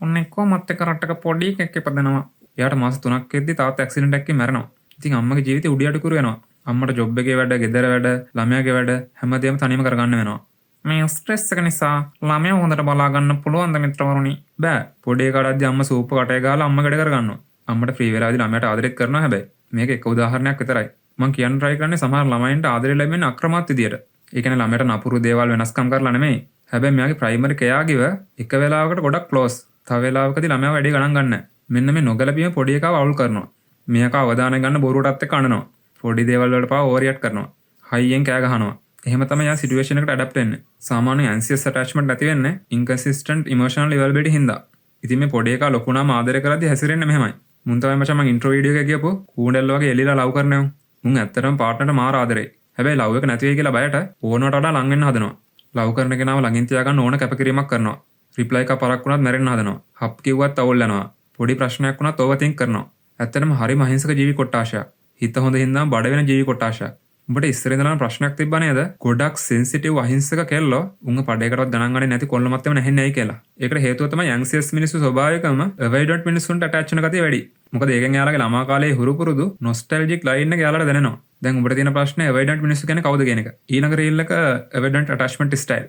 ඔන්න එක්කෝ මත් එක්ක රටක පොඩි එකෙක් ඉපදෙනවා. එයාට මාස 3ක් එද්දි තාත්තා ඇක්සිඩන්ට් එකකින් මැරෙනවා. ඉතින් අම්මගේ ජීවිතේ උඩියට කුරු වෙනවා. අම්මට ජොබ් එකේ වැඩ, ගෙදර වැඩ, ළමයාගේ වැඩ හැමදේම තනියම කරගන්න වෙනවා. මේ ස්ට්‍රෙස් එක නිසා ළමයා හොඳට බලා ගන්න පුළුවන්ද මිත්‍රවරුනි? බෑ. පොඩි එකා අඩද්දි අම්මා සූප් කටේ ගාලා අම්මා වැඩ කරගන්නවා. අම්මට ෆ්‍රී වෙලාවේදී ළමයාට ආදරෙත් කරනවා හැබැයි. මේක එක උදාහරණයක් විතරයි. මං කියන්න try කරන්නේ සමහර ළමයින්ට ආදරේ ලැබෙන්නේ අක්‍රමවත් විදියට. ඒ කියන්නේ ළමයට නපුරු දේවල් වෙනස්කම් කරලා නෙමෙයි. හැබැයි මෙයාගේ ප්‍රයිමරි කෙයාගිවර් එක වෙලාවකට ගොඩක් ක්ලෝස්. තව වෙලාවකදී ළමයා වැඩි ගණන් ගන්නෑ. මෙන්න මේ නොගැලපීම පොඩි එකාව අවුල් කරනවා. මෙයාක අවධානය ගන්න බොරුවටත් එක්ක අඬනවා. පොඩි දේවල් වලට පවා ඕවර් රියැක්ට් කරනවා. හයියෙන් කෑ ගහනවා. එහෙම තමයි යා සිටුේෂන් එකට ඇඩැප්ට් වෙන්නේ. සාමාන්‍ය ඇන්සියස් ඇටැච්මන්ට් නැති වෙන්නේ ඉන්කන්සිස්ටන්ට් ඉමෝෂනල් අවైలබිලිටි හින්දා. ඉතින් මේ පොඩි එකා ලොකු වුණාම ආදරය කරද්දි හැසිරෙන්නේ මෙහෙමයි. මුන් තමයි මචං මං ඉන්ට්‍රෝ වීඩියෝ එකේ කියපු කූඬැල්ල වගේ එලිලා ලව් කරන උන්. මුන් ඇත්තටම පාර්ට්නර්ට මාර ආදරෙයි. හැබැයි ලව් එක නැති වෙයි කියලා බයට ඕනවට වඩා ලං වෙන්න හදනවා. ලව් කරන කෙනාව ළඟින් තියාගන්න ඕන කැපකිරීමක් කරනවා. රිප්ලයි එක පරක් වුණත් මැරෙන්න හදනවා. හප් කිව්වත් අවුල් යනවා. පොඩි ප්‍රශ්නයක් වුණත් ඕවර් තින්ක් කරනවා. ඇත්තටම හරිම අහිංසක ජීවි කොට්ටාශයක්. හිත හොඳ හින්දාම බඩ වෙන ජීවි කොට්ටාශයක්. උඹට ඉස්සර ඉඳලම ප්‍රශ්නයක් තිබ්බා නේද? ගොඩක් සෙන්සිටිව් අහිංසක කෙල්ලෝ උන්ව පඩේකටවත් ගණන් ගන්නේ නැති කොල්ල මත්තෙම නැහෙන්නේ ඇයි කියලා. ඒකට හේතුව තමයි ඇන්සියස් මිනිස්සු ස්වභාවිකවම අවොයිඩන්ට් මිනිස්සුන්ට ඇටච් වෙන ගතිය වැඩි. මොකද ඒකෙන් එයාලගේ ළමා කාලේ හුරු පුරුදු නොස්ටැල්ජික් ලයින් එක එයාලට දැනෙනවා. දැන් උඹට තියෙන ප්‍රශ්නේ අවොයිඩන්ට් මිනිස්සු කියන්නේ කවුද කියන එක. ඊළඟ රීල් එක අවොයිඩන්ට් ඇටැච්මන්ට් ස්ටයිල්.